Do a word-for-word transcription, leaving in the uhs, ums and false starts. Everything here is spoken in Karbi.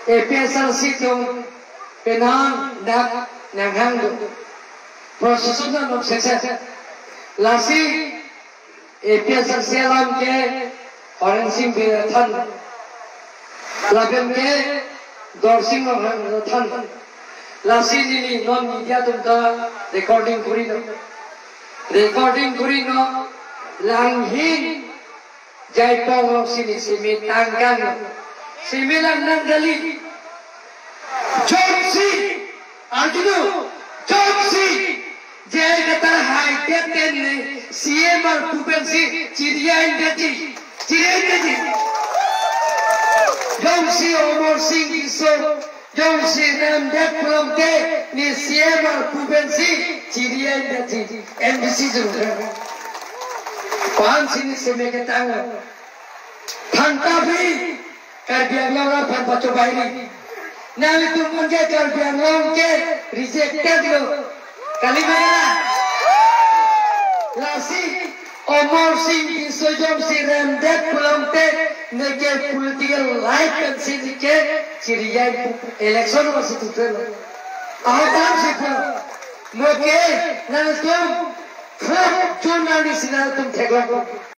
A P H L C atum penang dak nanghang do. Procession na non success. Lasi A P H L C alam ke Horensing Bey than. Lapen ke Dorsing Ronghang than. Lasi neli non media atum ta recording kuri non. Recording kuri non, langhin Jaipong alongsi ne seme tangkang. Seme lang nang kali. Jongsi, arjuno, jongsi J I Kathar haidet te ne C M arpu pensi chiri-en detji, chiri-en detji. Jongsi Amarsing Tisso jongsi remdet pulote ne C M arpu pensi chiri-en detji, M D C juru. Ko-ansi ne seme ketang. Thangta pi Karbi Anglong aphan pachobai ri. Nanglitum ke Karbi Anglong ke rejected lo. Kali ma? Lasi Amarsing Tisso jongsi remdet pulote neke political life pensi neke chiri-en pu election lo si tutur lo. Ahokdamsi pu. Mo ke nangtum khop journalist nangtum theklong.